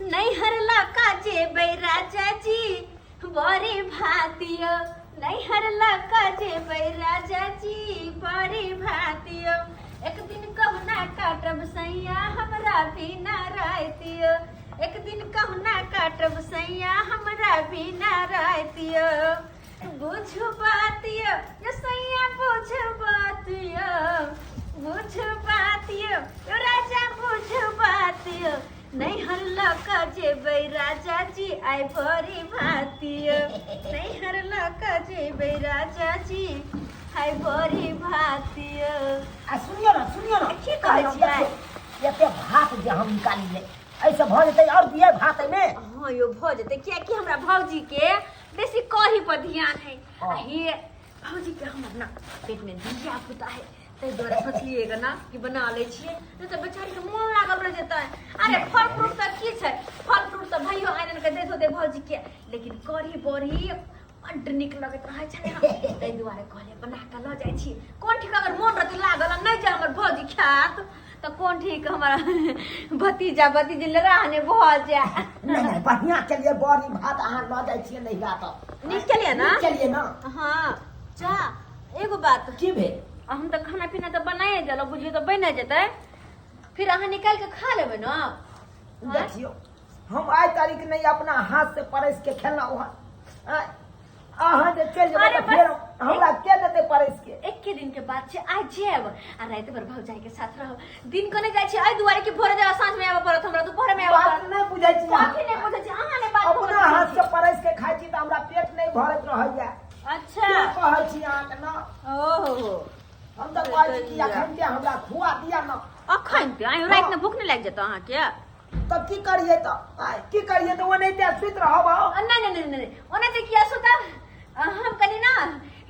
नैहर लऽ कऽ जेबै राजा जी बड़ी भात यौ, नैहर लऽ कऽ जेबै राजा जी बड़ी भात यौ। एक दिन कहुना काटब सैया हमरा बिना राति यौ, एक दिन कहुना काटब सैया हमरा बिना राति यौ। बुझू बात यौ यो सैया, बुझू बात यौ, बुझू बात यौ यो राजा, बुझू बात यौ। नैहर लऽ कऽ जेबै राजा जी आइ बड़ी भात यौ, नैहर लऽ कऽ जेबै राजा जी आइ बड़ी भात यौ। आ सुनियो ना, सुनियो ना। की कहै छियै? देखियौ, एते भात जे हम निकालियै, एहिसँ भऽ जेतै? आओर दियै भात एहिमे? हँ यौ, भऽ जेतै, कियाकि हमरा भौजी के बेसी कढ़ी पर ध्यान है। हाँ। आ हे भौजी के हमर ना पेट में धिया पुता है, ताहि दुआरे सोचलियै गे ना कि बना लै छियै, नहि तऽ बेचारी के मोन लागल रहि जेतै। अरे फल फ्रूट तऽ की छै, फल फ्रूट तऽ भाइयो आनि आनि के दैत होतै भौजी के, लेकिन कढ़ी बड़ी बड्ड नीक लगैत रहै छलै हँ, ताहि दुआरे कहलियै बना कऽ लऽ जाइ छी। कोन ठीक अगर मोन रहतै लागल आ नहि जे हमर भौजी खायत तऽ कोन ठीक हमर भतीजा भतीजी ले रहने भऽ जाय। नहि नहि, बढ़िआँ केलियै, बड़ी भात अहाँ लऽ जाइ छियै नैहरा तऽ। नीक केलियै ना? नीक केलियै ना। हँ। चा एगो बात। की भेल? आ हम तऽ खाना पीना तऽ बनाए देलहुँ, बुझियौ तऽ बनि जेतै, फिर अहाँ निकालि कऽ खा लेबै ने? देखियौ, हम आइ तारीख नहि अपना हाथ से परसि के खेलहुँ हँ। आँय, अहाँ जे चलि जेबै अरे तऽ फेर बस हमरा के देतै परसि के? एके दिन के बात छै, आइ जायब आ राति भर भौजाई के साथ रहब। दिन के नहि जाइ छी एहि दुआरे कि भोरे जायब, साँझ में आबऽ पड़त हमरा, दुपहर में आबऽ बात पड़त। नहि बुझै छी अहाँ। कथी नहि बुझै छी अहाँ? नहि बात अपना हाथ से परसि के खाइ छी तऽ हमरा पेट नहि भरैत रहैया। अच्छा। के कहै छी अहाँके ना? ओहो। हम तऽ कहै छी कि अखन के हमरा खुआ दिअ ना। अखन के आइ राति में भूख नहि लागि जेतौ अहाँके? तब की करिए तऽ? आँय, की करिए तऽ? ओनाहिते सुति रहब आउ? नहि नहि नहि नहि, ओनाहिते किया सुतब? हम कनि ना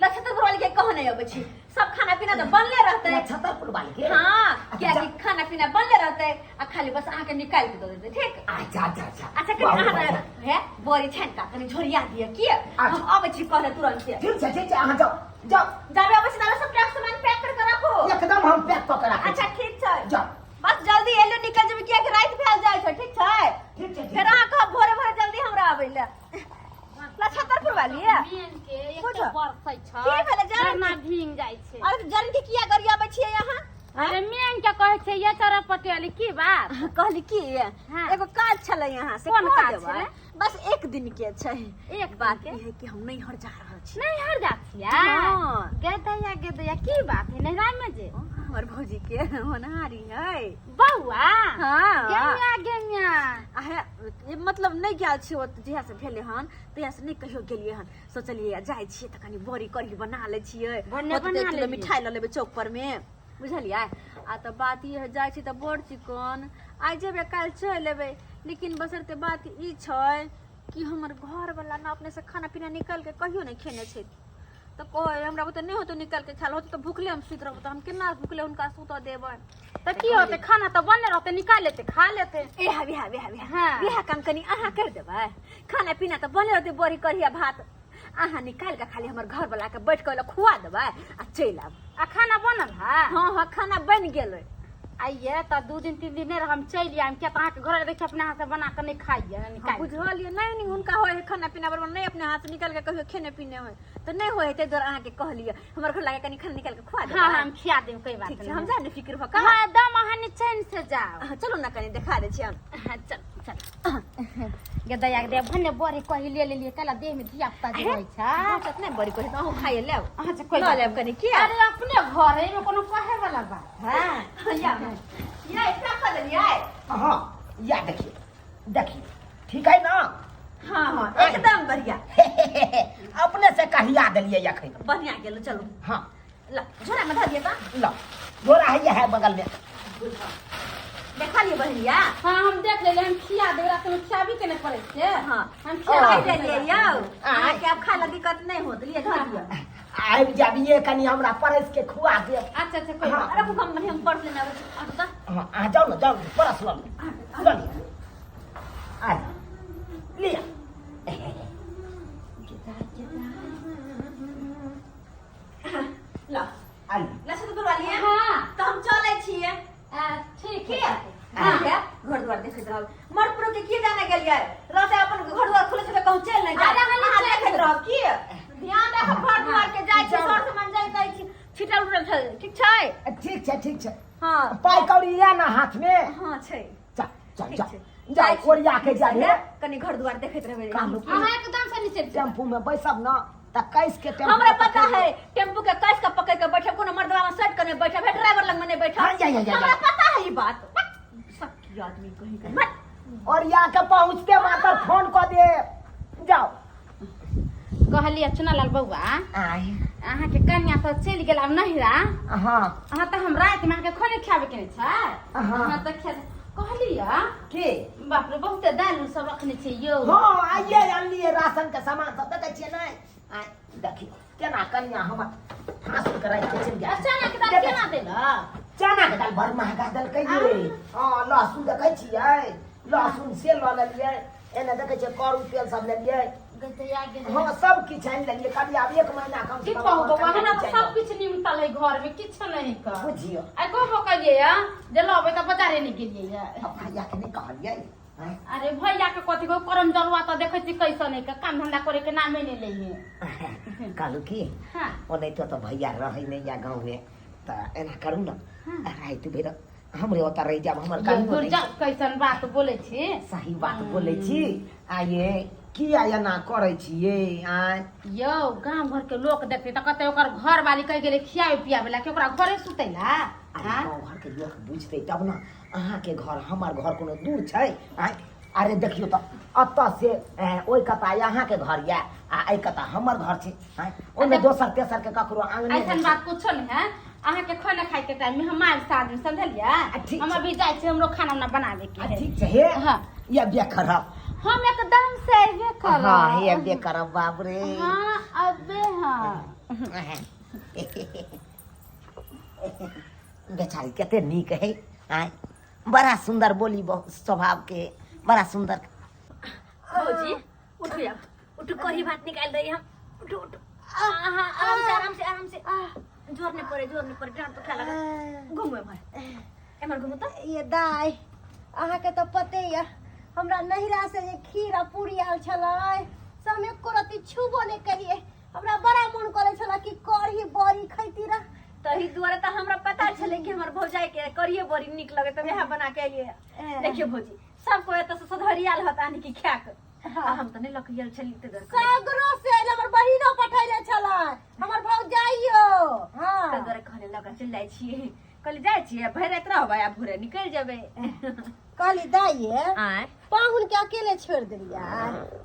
नक्षत्रपुर वाली के कह नहि अबै छी, सब खाना पीना तऽ बनले रहतै। नक्षत्रपुर वाली के? हाँ। अच्छा, कियाकि खाना पीना बनले रहतै आ खाली बस अहाँके निकालि के दऽ देतै, ठीक? अच्छा अच्छा अच्छा। अच्छा, कनि बहुत अहाँ बढ़िआँ। हे बड़ी छानि कऽ कनि झोरिया दिअ की हम अबै छी कहले तुरंत। ठीक छै, ठीक छै, अहाँ जाउ जाउ। जाबे अबै छी ताबे सबटा सामान पैक कर के राखू। एकदम, हम पैक कऽ के राखै अच्छा छी। ठीक छै। जाउ। बस जल्दी एलू, निकल जेबै, कियाकि राति भेल जाइ छै, ठीक छै? ठीक छै, ठीक फेर छै। अहाँ कहब भोरे भोरे जल्दी हमरा आबै लए। नक्षत्रपुर वाली है। मेन के एक पूछो। तऽ बरसै छै। की भेलै, जान? झरना भींग जाइ छै। अरे जन के किया गरियाबै छियै अहाँ? अरे मेन के कहै छै ये चरह पटेली, की बात? कहली की, हाँ। एगो काज छलै यहाँ से। कोन कऽ काज देबै? छलै? बस एक दिन के छै। एक बात दिन ई के? है कि हम नैहर जा रहल छी। नैहर जा छियै? हाँ। गे दैया, गे दैया, की बात है नैहरा में जे? हमर भौजी के होनहारी है। बौआ? हाँ। गेमिया गेमिया। आहे ये मतलब नहि गेल छी ओत, जहिया से भेलै हन तहिया से नहि कहियो गेलियै हन। सोचलियै जाइ छियै तऽ कनि बड़ी कढ़ी बना लै छियै। भन्ने होतै तऽ बना एक किलो लेलियै। मिठाई लऽ लेबै चौक पर मे, बुझलियै? आ तऽ बात ई है, जाइ छी तऽ बड़ चिकन, आइ जेबै काल्हि चलि एबै, लेकिन बसरते बात ई छै कि हमर घरवला ने अपने से खाना पीना निकालि के कहियो नहि खेने छै, तऽ कहै हमरा बुते नहि होतौ निकालि के खायल होतौ तऽ भुखले हम सुति रहबौ, तऽ हम केना भुखले हुनका सुतऽ देबै? तऽ की होतै, खाना तऽ बनले रहतै, निकाल लेतै, खा लेतै। इएह इएह इएह इएह। हाँ। इएह काम कनि अहाँ करि देबै। खाना पीना तऽ बनले रहतै, बड़ी कढ़ी आ भात, अहाँ निकालि कऽ खाली हमर घरवला के बैठ कऽ खुआ देबै आ चलि आब। आ खाना बनल है? हँ हँ, खाना बनि गेलै। आइये तऽ 2 दिन 3 दिन नहि हम चलि आयब, किया तऽ अहाँके घर देखियौ अपना हाथ से बना कऽ नहि खाइए हाँ, निकालि। बुझलियै। नहि नहि, हुनका होइ है खाना पीना बराबर नहि, अपने हाथ से निकालि कऽ कहियो खेने पीने होइ तऽ नहि होइ है, ताहि दुआरे अहाँके कहलियै हमर घर लागे कनि खाना निकालि कऽ खुआ देबै। हाँ, हम खिया देब, कोई बात ठीक छै। नहीं। हम जा ने फिक्र भऽ कऽ। हाँ, एकदम, अहाँ निचैन से जाओ। हाँ, चलू ने, कनि देखा दै छी हम। हाँ, चल चल गे दया के दे, भन्ने बड़ी कही ले लेलिए, कला देह में धिया पुता जे रहै छै। बचत नहि बड़ी कही तऽ अहूँ खाइए लेब। अच्छा, कोई लऽ बात लेब नहीं। कनि किया। अरे अपने घर है, एहिमे कोनो कहे वाला बात है? या या, एकटा कऽ देलियै। हाँ, या देखिए देखिए, ठीक है ना? हाँ हाँ, एकदम बढ़िया। अपने से कहिया देलियै अखन। बढ़िया गेलो, चलू। हाँ। ल झोरा में धऽ दिअ तऽ। ल, झोरा है है बगल में। देखा लिअ बहनिया। हाँ, हम देख लेलियै, हम खिया देब, रात में खियाबी के नहि पड़ै छै। हाँ। हम खिया खिया देब। देलियै यौ, अहाँके आब खाय लए दिक्कत नहि होत, लिए धऽ दिअ। आबि जाबिये, कनि हमरा परसि के खुआ देब। अच्छा अच्छा, कोई हाँ। बात रखू, हम हम पर्स लेने आबै छी। आबू तऽ। हाँ, अहाँ जाउ ने, जाउ ने, परस लऽ लिअ, लऽ लिअ, आइ लिअ। ल आइ। लक्षण करवा लिए। हाँ। तऽ हम चलै छियै। ठीक की है। हाँ, घर द्वार देखैत रहब, मर्द पुरुष के की जाने। गेलियै रहते अपन घर द्वार खुले छै तऽ कहूँ चलि नहि जाय। अरे हम अहाँ चलि देखैत रहब की ध्यान राखब घर द्वार के जाइ छी सर सामान जाइ जाइ छी छिटल उटल छै ठीक छै। ठीक छै ठीक छै। हँ पाइ कौड़ी या ना हाथ में? हँ छै। जा जा ठीक जा छै। जा जाइ छी। ओरिया के जा रे। कनि घर द्वार देखैत रहबै। कानू। अहाँ एकदम से नीचे चलि टेम्पू में बैसब ना त कैस के टेम्पू हमरा पता है टेम्पू के कस के पकड़ के बैठब, कोनो मर्दवा में सट के नहीं बैठब, हे ड्राइवर लग में नहीं बैठब। हाँ, जा, जा, जा, हमरा जा। पता है ई बात। सबकी आदमी कहीं के मत। ओरिया के पहुंचते मात्र फोन क दे जाओ। कहलियै चुनालाल बौआ आय अहाँके कन्या तऽ चलि गेल आब नहिरा। हाँ अहाँ तऽ हम रातिमे अहाँके खाने खियाबे के नहि छै। हाँ। अहाँ तऽ खिया कहलियै की बाप रे बहुते दालि उल सब रखने छियै यौ। हाँ आइए आनलिए राशन के सामान सब देखै छियै नहि? आय देखियौ केना कनिया हमर फांसी के राखि के चलि आ गेल। चना के दालि केना देलक? चना के दालि बड़ महगा देलकै ये। हाँ लहसुन देखै छियै, लहसुन से लऽ लेलियै, एने देखै छियै करू तेल सब लेलियै। गैया गेल। हाँ सब किछु आनि लेलियै कभी आब एक महीना कम से की कम कहू बौआ कनिया हमरा तऽ चलि सब किछु निमतल है घर में किछु नहीं कर। बुझियौ आइ कहबो कलियै या जे लबै तऽ बाजारे नहि गेलियै या। अब भैया के नहि कहलियै आँय? अरे भैया के कथी कहू करम जरुआ तऽ देखै छी कैसन है काम धंधा करे के नामे नहि लै है। कहलू की हाँ ओनाहितो तऽ भैया रहै नहि या गाँव में तऽ एना करू ने हाँ। राति भरि हमरे ओतऽ रहि जायब हमर यौ कनियो दूर नहि जा कैसन बात बोलै छी। सही बात बोलै छी। आये किया एना करै छियै आँय? यौ गाँव घर के लोक देखतै तऽ कहतै ओकर घर वाली कहि गेलै खियाबे पियाबे ला कि ओकरा घरे सुतै ला। अरे गाँव घर के लोक बुझतै तब ने अहाँके घर हमर घर कोनो दूर छै आँय? अरे देखियौ तऽ एतऽ से ओहि कता अहाँके घर यऽ आ एहि कता हमर घर छै आँय? ओहिमे दोसर तेसर के ककरो आंगने ऐसन नहि छै। बात कुछो नहीं है। अहाँके खाना खाय के टाइम में हम आयल साँझ में समझलियै? आ, ठीक हम छै। अभी जाइ छी हमरो खाना उना बनाबे के आ, है। ठीक छै हे। हाँ। ये बेखरब हम एकदम से अबे करब। हाँ ये बेखरब बाप रे। हाँ अबे हाँ। बेचारी कते नीक है आँय, बड़ा सुंदर बोली बहुत स्वभाव के बड़ा सुंदर। भौजी उठू आब उठू कढ़ी भात निकालि दै हम उठू उठू आहा आराम से आराम से आराम से जोर नहीं पड़े जोर नहीं पड़े डांट तो खा लगा घूमू एम्हर एम्हर घूमू तऽ। ये दाइ अहाँके तऽ पते यऽ हमरा नैहरा से जे खीर आ पूरी आयल छलै से हम एको रत्ती छूबो नहि करियै। हमरा बड़ा मोन करै छलै कि कढ़ी बड़ी खैती रह। तही दुआरे तऽ हमरा पता छलै कि हमर भौजाई के कढ़िए बड़ी नीक लगे तऽ वएह बना के एलियै। देखियौ भौजी सब कोई एतऽ से सधरियाल हत आनि कि खा के आ हम तऽ नहि लऽ के गेल छली तऽ दुआरे सगरो से आयल हमर बहिनो पठैले छलै हमर भौजाइयो। हाँ तऽ दुआरे कहले लऽ के चलि जाइ छियै कहली जाइ छियै भरि राति रहबै आ भोरे निकलि जेबै। कहली दाइये आँय पाहुन के अकेले छोड़ि देलियै।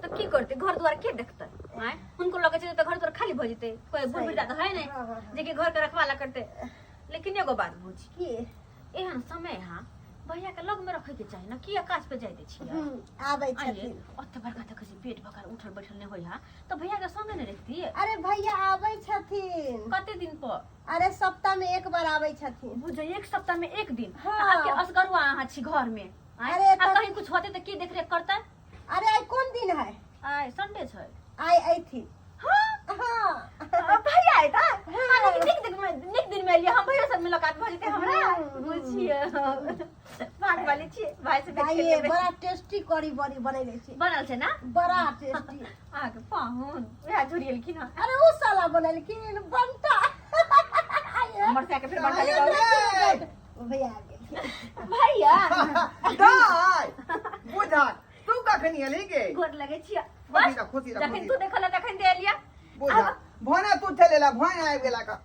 तऽ की करतै घर दुआर के देखतै आँय? हुनको लऽ के चलि जेतै घर दुआर खाली भऽ जेतै कोई बूढ़ वृद्धा तऽ है नहि हाँ, हाँ, हाँ। जे कि घर के रखवाला करतै। लेकिन एगो बात भौजी की एहन समय हाँ भैया के लग में रखे के चाही ना की आकाश पे जाय दै छियै? आबै आइये छथिन। ओते बड़का देखै छी पेट भकार उठल बैठल नहि होइ हा तऽ भैया के संगे नहि रखतियै? अरे भैया आबै छथिन। कते दिन पर? अरे सप्ताह में एक बार आबै छथिन। बुझै एक सप्ताह में एक दिन। हाँ। आबके असगरुआ अहाँ छी घर में आँय? अरे आ तऽ- कहीं कुछ होते तऽ की देखरेख करतै? अरे आइ कोन दिन है? आइ संडे छै। आइ अयथिन। हाँ हाँ भैया अयता? हाँ, लेकिन नीक दिन में नीक दिन में एलियै हम भैया से मुलाकात भऽ जेतै हमरा। हम्म। बुझियै बात वाली छियै भाई से भेंट करि दाइये लेबै। बड़ा टेस्टी कढ़ी बड़ी बनैले छी। बनल छै ना? बड़ा टेस्टी। अहाँके पाहुन वएह झुरियलखिन हँ। अरे उ साला बनेलखिन बंटा। हमर साके फिर बंटा के भैया आबि गेलखिन। भैया दाइ बुझा तू कखनी एलही गे? गोर लगै छियै। खुशी बस रह, खुशी रह, जखन खुशी तू रह। देखल तखन दे एलियै। बुझा भने तू चलि एला भने आबि गेला का।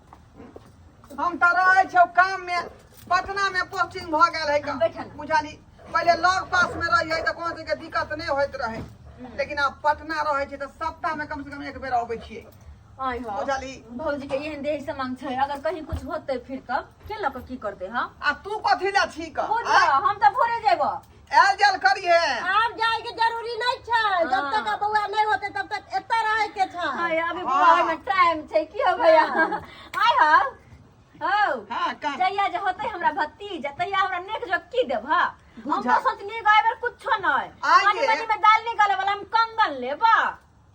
हम तऽ रहै छौ काम में पटना में पोस्टिंग भऽ गेल है का। बैठल। बुझाली पहिले लग पास में रहियै तऽ कोनो चीज के दिक्कत नहि होइत रहै लेकिन आब पटना रहै छै तऽ सप्ताह में कम से कम एक बेर अबै छियै। आइ हो बुझाली भौजी के एहन देह समांग छै अगर कहीं कुछ होतै फिर तब के लऽ के की करतै? हाँ आ तू कथी ला छी का? बुझ हम तऽ भोरे जेबो। आयल जायल करिहे। आब जाय के जरूरी नहीं छै जब तक बौआ नहीं होते तब तक एतऽ रहे के छै। हाँ अभी बौआ में टाइम छै की हो भैया? आइ हो हौ हाँ का जहिया जे होतै हमरा भतीजा तहिया हमरा नेक जो की देब? हाँ हम बुझा। तो सोचलियै गाय बेर कुछो नहीं आइये। पानी पानी में दाल नहीं गले वाला हम कंगन लेबा।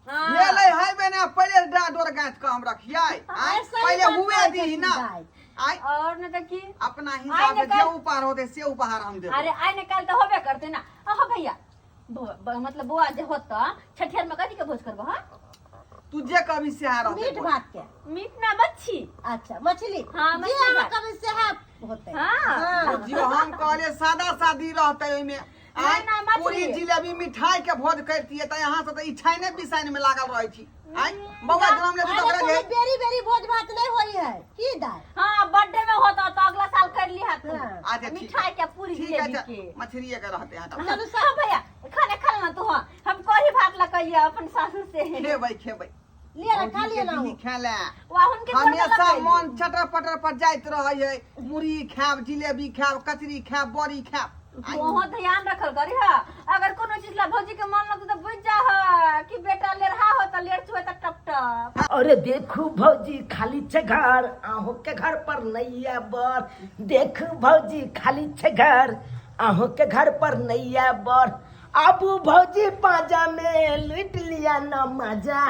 हाँ। ये ले है बने पहिले डांडोर गाँथ के हम रखियै। आय सही पहिले बात हुए कहै दी छथिन ना। दाइ। आय और न तऽ की अपना आइ हिसाब ने से जे काल्हि- उपहार होते से उपहार हम देबै। अरे आइ ने काल्हि तऽ होबे करतै ना। अहो भैया मतलब बौआ जे होत छठियार में कथी के भोज करबो? हां, तू जे कभी से आ मीट भात के। मीट ना, मच्छी। अच्छा, मछली। हाँ, जे मछली अहाँ भात। कभी से होते। हाँ। बुझियो, हम कहले सादा सादी रहते ओहिमे। ना, ना, मछली। पूरी जिलेबी मिठाई के भोज करतिए त यहाँ से त ई छाइने बिसाइन में लागल रहै छी। आय बौआ जन्म ले त अरे ओकरा कोनो जे बेरी बेरी भोज भात नहीं होई है की दाय? हाँ, बर्थडे में होता तो अगला साल कर लिहा तू। हाँ। अच्छा, ठीक। मिठाई के पूरी ठीक जिलेबी है के। मछली के रहते हैं। चलो सब भैया, खाना खा लेना तू। हाँ, हम कढ़ी भात लकइए अपन सासू से। खेबै खेबै। लिया ना, खा लिया ना। भौजी के खेला। वाह, उनके घर में हमेशा लकइए। मन चटर पटर पर जाइत रहै है, मुरही खायब, जिलेबी खायब, कचरी खायब, बड़ी खायब। तोहो ध्यान रखल करी हा, अगर कोनो चीज ला भौजी के मन लगतो तो बुझ जा हा कि बेटा लेरहा हो त लेर छुए त टप टप। अरे देखू भौजी, खाली छै घर, अहूँ के घर पर नैया बर। देखू भौजी, खाली छै घर, अहूँ के घर पर नैया बर। आबू भौजी पाजा में, लुटि लिया न मजा।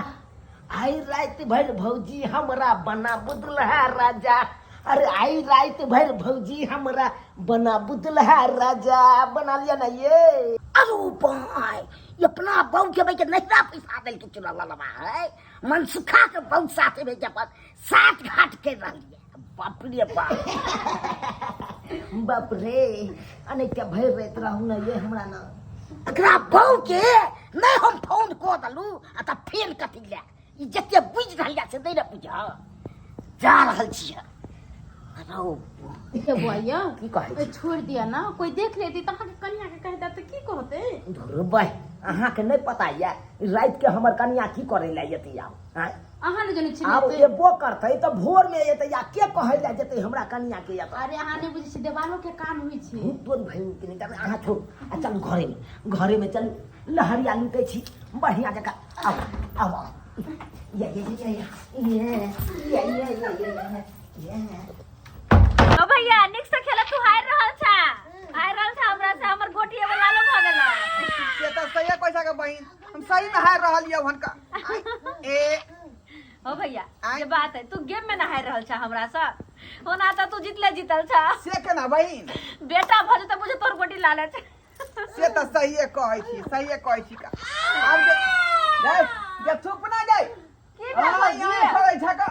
आई राति भरि भौजी हमरा बना बुदलहा राजा। अरे आई राति भरि भौजी हमरा बना बुदलहा राजा, बना लिया ना ये। अरे भाई, ये अपना बहू के भाई के नहिरा पैसा दल के चुना ललवा है, मनसुखा के बहू साथे में जब सात घाट के रहलिए, बाप रे बाप। बाप रे, अनेक के भरि राति रहू ना ये हमरा ना। एकरा बहू के नहीं हम फोन कऽ देलू आ तऽ फेर कथी ले ई जते बुझि रहल से नहि ने बुझ जा रहल छियै। अरे बौआ। की कहै छी? छोड़ दिया ना, कोई देख लेती तऽ अहाँके कनिया के कहि देत तऽ की कहते? धुर भाइ, अहाँके नहि पता यऽ राति के हमर कनिया की करै लए एतै आब, आँय? अहाँ नहि जनै छी। आब एबो करतै तऽ भोर मे एतै, या के कहै लए जेतै हमरा कनिया के एतै? अरे अहाँ नहि बुझै छी, देवालो के कान होइ छै। तोर बहिन के नहि जानै, अहाँ छोड़ू आ चलू घरे मे, घरे मे चलू, लहरिया लूटै छी बढ़िया जकाँ। आउ आउ आउ, ये ये ये ये ये ये ये ये ये ये। ओ भैया, निक से खेला, तू हार रहल छा, हार रहल छा हमरा से, हमर गोटी एगो लालो भ गेल। से तऽ सही पैसा के बहिन, हम सही में हार रहल यऽ हुनका ए। ओ भैया। आँय? ये बात है, तू गेम में ना हार रहल छा हमरा से, ओना त तू जीतले जीतल छा। से केना बहिन? बेटा भऽ जेतै, बुझे तोर गोटी लाले छै। से तऽ सहिए कहै छी, सहिए कहै छी का। आब जे जे जे चुप ना जाय। की भेल हाँ, भौजी? यहाँ करै छ का।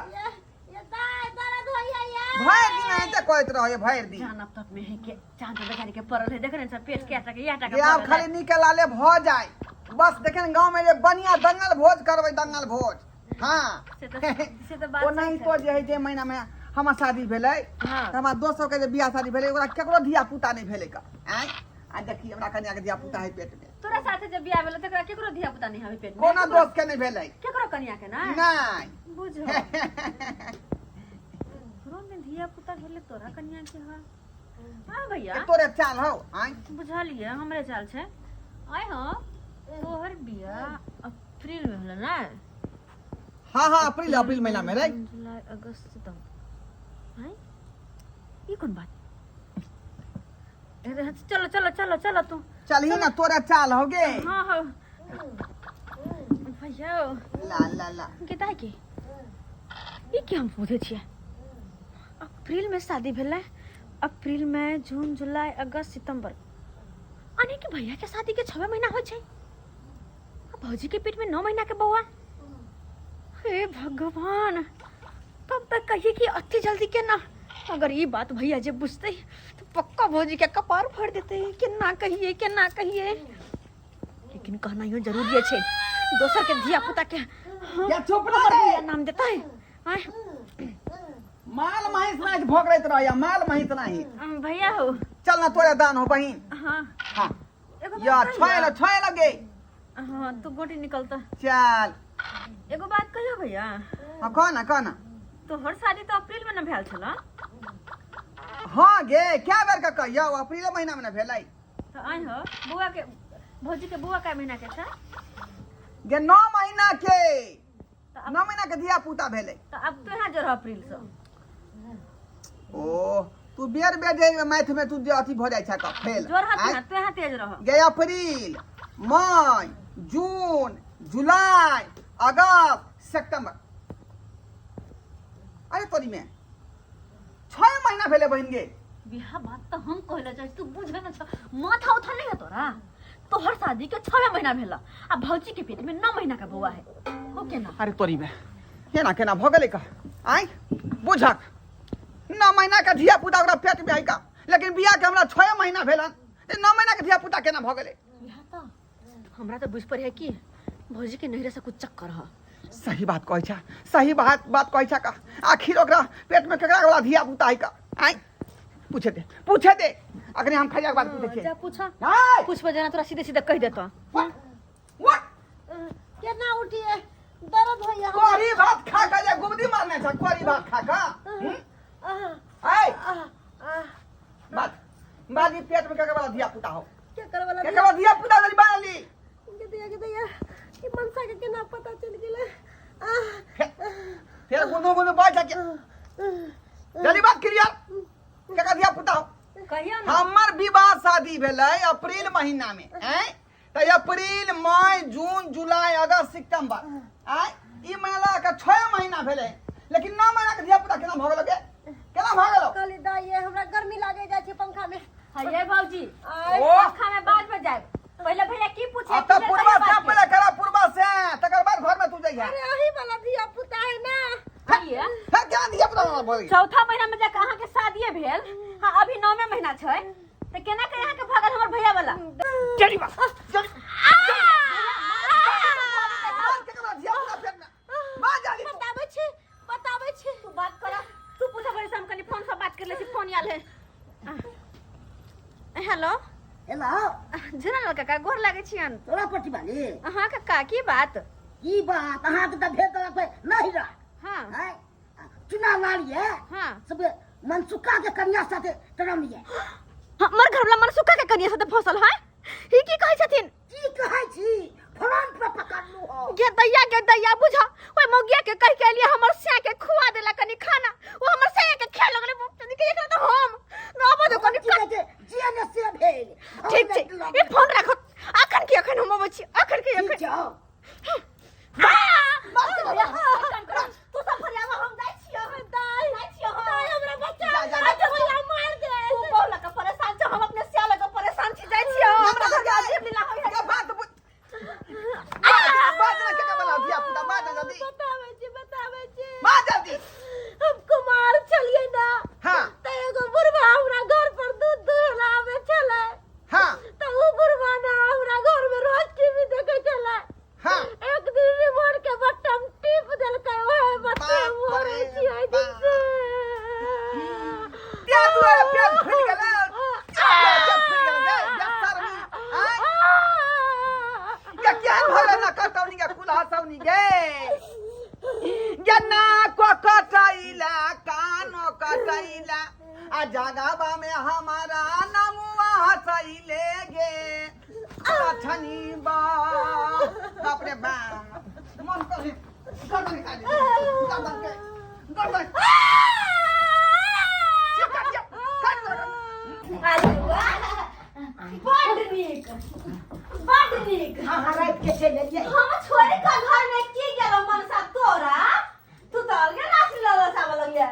ये दाय दर्द होइया ये। भरि दिन एते कहैत रहै भरि दिन। जान अब तक में है के चांद बेचारी के पड़ल है, देख रहे सब पेट के आटा के आटा के जे आब पड़ल है। खाली निके लाले भऽ जाय बस, देखे ने गाँव में जे बढ़िया दंगल भोज करबै, दंगल भोज। हाँ। से तो बात ओनाही सही छै। तो जे है, जे महीना में हमर शादी भेलै, हाँ। तऽ हमरा दोस्त सबके जे बियाह शादी भेलै, ओकरा केकरो धिया पुता नहि भेलै का। आँय, आ देखी हमरा कन्या के धिया पुता है पेट में। तोरा साथे जब बियाह भेलो तकरा केकरो धिया पुता नहीं हवे पेट में? कोनो दोस्त के नहि भेलै। केकरो कन्या के ना? नहि। बुझो तोरो में धिया पुता भेले, तोरा कन्या के हा। हाँ भैया। ए तोरे चाल हौ। आँय? बुझलिए, हमरे चाल छै। आय हो, तोहर बियाह अप्रैल में होला ना? हाँ हाँ, अप्रैल अप्रैल महीना में रे। जून, जुलाई, अगस्त, सितंबर। आय, ई कोन बात? अरे चलो चलो चलो चलो तू। चलही ना, तोरे चाल हो गे। हाँ हाँ भैया। ला ला ला। गेदाय के ई की हम बुझै छियै, अप्रैल में शादी भेलै, अप्रैल में जून, जुलाई, अगस्त, सितंबर, यानी कि भैया के शादी के 6 महीना होइ छै आ भौजी के पेट में 9 महीना के बौआ। हे भगवान, तब तक कहिए कि अति जल्दी केना? अगर ई बात भैया जे बुझतै तो पक्का भौजी के कपार फोड़ देतै। केना कहिए, केना कहिए? लेकिन कहना यो जरूरी छै, दोसर के धिया पुता के या चुप ना हमर रे। भैया नाम देतै। आँय? माल महिस नाही भोगरैत रहैया, माल महिस नाही। भैया हो। चल ना, तोरे दान हो बहिन। हाँ। हाँ। एगो बात या कहियो? छय ल, छय लगे। हाँ, तू गोटी निकलता। चल। एगो बात कहियो भैया? हाँ, कह ना, कह ना। तोहर शादी तो अप्रैल में न भेल छल? हाँ गे, क्या बेर के कहियो, अप्रैल महीना में न भेलै। तो आइ हो, बौआ के, भौजी के बौआ कै महीना के छै? गे, 9 महीना के। तऽ अब 9 महीना के धिया पुता भेलै। तऽ अब तू यहाँ जोड़ अप्रैल से। ओ तू बेर बेर जे मैथ में तू जे अथी भऽ जाइ छै का फेल। जोड़ हाथ। आँय? तू यहाँ तेज रह। गे, अप्रैल, मई, जून, जुलाई, अगस्त, सितंबर, अरे तोरी में 6 महीना भेलै बहिन गे। बिहा बात तऽ हम कहले चाहै छी, तू बुझै न छ, माथा उठा नहीं है तोरा। तोहर शादी के 6 महीना भेल आ भौजी के पेट में 9 महीना का बौआ है हो केना? अरे तोरी में केना केना भऽ गेलै का? आँय बुझक 9 महीना के धिया पुता ओकरा पेट में है का, लेकिन बियाह के हमरा 6 महीना भेलन, 9 महीना के धिया पुता केना भऽ गेलै? हमरा तो बुझ पर है कि भौजी के नैहरे से कुछ चक्कर है। सही बात कहै छा, सही बात बात कहै छा का। आखिर ओकरा पेट में केकरा वाला धिया पुता है का? आँय पूछे दे, पूछे दे, अखने हम खाइया के बाद पूछे छियै। जा पूछा। आँय! पूछबो जना तोरा सीधे सीधे कहि देतो। What? What? केना उठिए, दर्द होइया। करी भात खा के जे गुबदी मारने छ, करी भात खा के। आय बात बाजी पेट में केकरा वाला धिया पुता हो? केकर वाला? केकरा वाला धिया पुता जरी बाली? के दैया, के दैया, ई मनसा के केना पता चल गेलै? फेर गुंदू गुंदू बैठ के जल्दी बात क्लियर, केकरा धिया पुता हो? कहियो ना। हमर विवाह शादी भेलै अप्रैल महीना में, आँय तऽ अप्रैल मई जून जुलाई अगस्त सितंबर, आँय ई महीना के 6 महीना भेलै, लेकिन 9 महीना के धिया पुता केना भऽ गेलो गे? केना भऽ गेलो? कहली दाई हमरा गर्मी लागे जाइ छै पंखा में। हये भौजी, आय ओ पंखा में बाद में जाए, पहले भैया की पूछे? अब तऽ पूर्वा से पहले करा, पूर्वा से तकर बाद घर में तू जइहा। अरे अही वाला धिया पुता है ना। हये फेर केना धिया पुता भऽ गेल? चौथा महीना में जाके अहाँ के शादीए भेल, हाँ अभी 9वें महीना छै, तऽ केना के अहाँ के भगल हमर भैया वाला? चली बा, चली। बात केकरा धिया पुता पेट में? बात जाली तू। बताबै छी, बताबै छी। तू बात कर, तू पूछा भैया से, हम कनी फोन से बात कर ले छी, फोन आयल है। हेलो। हेलो। झुनल काका, गोर लागै छियन। तोरा पटी बाली। अहाँ काका की बात? की बात, अहाँके तऽ भेज देलक नहीं रह। हाँ। हैं? चुना लाल ये। हाँ। सब मनसुखा के कन्या साथे तरम ये। हमर घरवाला मनसुखा के कन्या साथे फसल है? ई की कहै छथिन? की कहै छी, फोन पर पकड़लू हो। गे दैया, गे दैया, बुझा ओइ मौगिया के कहि के एलियै हमर स्या के खुआ देला कनी खाना, ओ हमर स्या के खाए लगलै, के एकरा तऽ हम आबऽ दो कनी। की कहै छै, जे ने से भेल। ठीक छै, ई फोन राखो, अखन के अखन हम अबै छी, अखन के ठीक अखन। छौ। तू सब फरियावा, हम जाइ छियै, दाइ जाइ छियै हम। दाइ हमरा बचा, जा, जा, जा। भैया मार दे। तू बहु लऽ कऽ परेशान छ, हम अपने स्या लऽ कऽ परेशान छी, जाइ छियै हम। हमरा घर के अजीब लीला होइ है। ये बात बुझ, बात ना केकरा वाला धिया पुता, बात ना जल्दी। बताबै छी, बताबै छी। बात जल्दी। हम कुमार छलियै ना। हाँ। तऽ एगो बुढ़वा हमरा घर पर दूध दुहे ला आबै छलै। हाँ। तऽ उ बुढ़वा ना हमरा घर में रोज टीवी देखै छलै। हाँ। एक दिन रिमोट के बटन टीप देलकै, ओहे बटन बाप मरै रे छी ओहि दिन बाप। से। त्या दुआरे पेट फुलि गेलै, पेट फुलि गेलै गे, बेशर्मी, आँय? गे केहन भऽ गेलै ना कटौनी गे, कुल्हा सौनी गे। गे ना को कटैला, कानो कटैला, आ जगाबा में हमारा नमुआ हंसैले गे। लछनी बा, बाप रे बाप, मन करे गर्दन निकालि दे, गर्दन के, गर्दन। चुप कर, चुप, काटि दे गर्दन। बड नीक, बड नीक। अहाँ राति के चलि एलियै। हम छोड़ि कऽ घर में की गेलौ मनसा तोरा? तू तऽ अलगे नाच लऽ चावल लगले। आ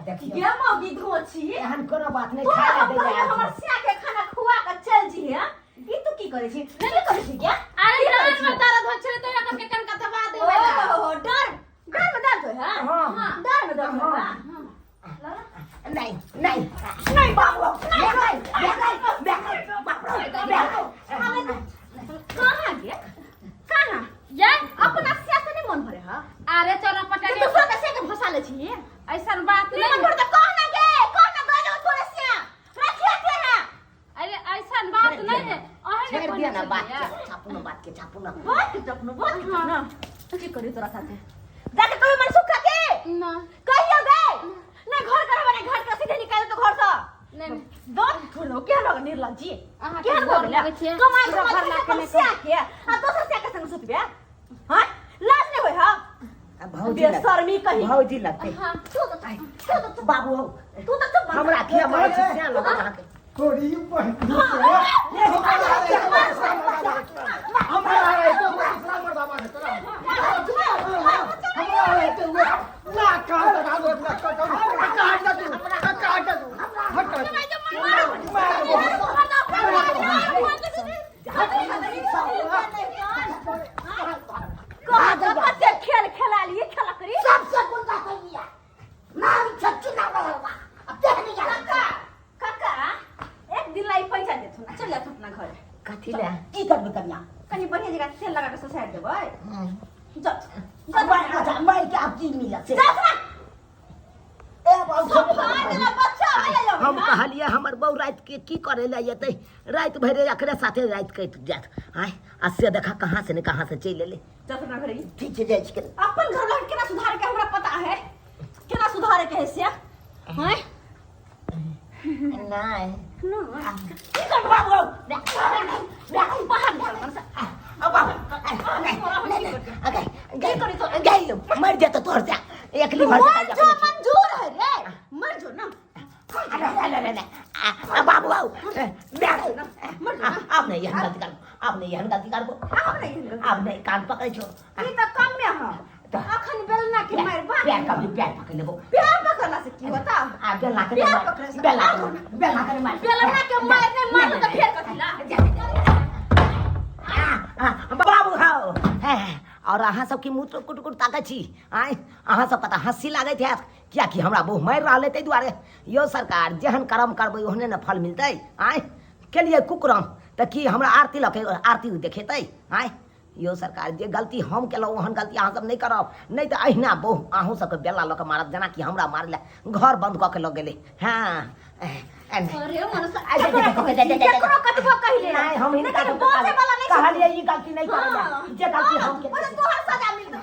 देखियौ, गे मौगी धोछी, एहन कोनो बात नहि। तोरा खाय हम लए दैया कहियो आयल हमर छी। स्या के खाना खुआ कऽ चल जिहे, ई तू की करै छी? की करै छी गे? अरे डांर में दर्द होइ छलै तऽ एकर के कनका दबा देबै। ओ डर, डर में दर्द होइ है? हाँ। डर में दर्द होइ है? नहीं नहीं नहीं बाबू, नहीं नहीं नहीं बाप रे, बाप। कहाँ गे, कहाँ? ये अपना स्या से नहीं मन भरे है? अरे चोरा तू पटानी, दूसरा के स्या के फंसा ले छी। ऐसन बात नहीं नहीं। मन भर तऽ कह ना गे, कह ना, दे दे तोरे स्या रखिया के है। अरे ऐसन बात नहीं है, अहे ने छोड़ि दिअ ना कहने बात छलियै। के, छापू ना बात के, छापू ना। बात के चपनो, बात के चपनो। की करी तोरा साथे? जाके कहियो मनसुखा के। ना। कहियो गे नहीं, घर कर हमारे घर का सीधे निकाल दे तो घर से। नहीं, नहीं। दंत छोड़ो, क्या लग निर्लज्जी? अहाँके केहन गोर भऽ गेलै? लगै छियै। कमाइ पूरा कमाइ घर खाइ लाके अपन नहि स्या के आ दोसर स्या के संग सुतबे? हाँ, लाज नहि होइ हँ? आ भौजी लग, बेशर्मी कही। भौजी लगतै। हाँ। तू तऽ तू तऽ बाबू हौ, तू तऽ चुप। हमरा किया मारै छी? स्या लगत अहाँके। तोरी बहिनी के हमरा रहते हुए दूसरा मर्दाबा के तोरा हमरा रहते हुए ना कान लगा दो, ना कटौनी, काट दे तू, काट दे तू, हट। मार। बढ़िया जगह तेल लगा के ससार देबै। जा जा। मार मार के आब की मिलत से? जा ना। ए बहू, सब खा देला बच्चा आया यो। हम कहलिए हमर बहू राति के की करे ले एतै, राति भरि एकरे साथे राति कटि जायत। आँय, आ से देखा कहाँ से ने कहाँ से चलि एलै। जा अपना घरे। ठीक छै, जाइ छी। अपन घर लग केना सुधारे के हमरा पता है, केना सुधारे के है से। हैं? नहि। ना। की करबै बाबू? बाहर निकल मनसा। गई मर जेतौ तोहर से एकली भर। मर जो, मंजूर है रे, मर जो ना। बाबू आउ, आब नहि एहन गलती करबो, आब नहि एहन गलती करबो। आब नहि एहन गलती। आब नहि, कान पकड़ै छौ। ई त कम में ह, अखन बेलना के मार बा। पैर कभी पैर पकड़ लेबो। प्यार पकड़ला से की होता? आ बेलना के पैर मार पकड़े से। बेलना के, बेलना के मार। बेलना के मार नहीं मार त फेर कथी ला? बाबू हौ, और अहाँ सबके मुँह तो कुट कुट ताकै छी? आँय, अहाँ सबके तऽ हँसी लागैत हैत, कियाकि हमरा बहु मारि रहल अइ ताहि दुआरे। यौ सरकार, जेहन कर्म करबै ओहने ने फल मिलतै। आँय, केलियै कुकरम तऽ की हमरा आरती लऽ के आरती देखेतै? आँय यौ सरकार, जे गलती हम केलहुँ ओहन गलती अहाँ सब नहि करब, नहि तऽ अहिना बहु अहूँ सबके बेला लऽ के मारत, जेनाकि हमरा मारै लए घर बन्द कऽ के लऽ गेलै। हँ। अरे मनुष्य, केकरो कतबो कहिले नहि, हम हिनका लेकिन बोले वाला नहि। कहलियै ई गलती नहि करै लए, जे गलती हम केलियै। तोहर सजा मिलतौ।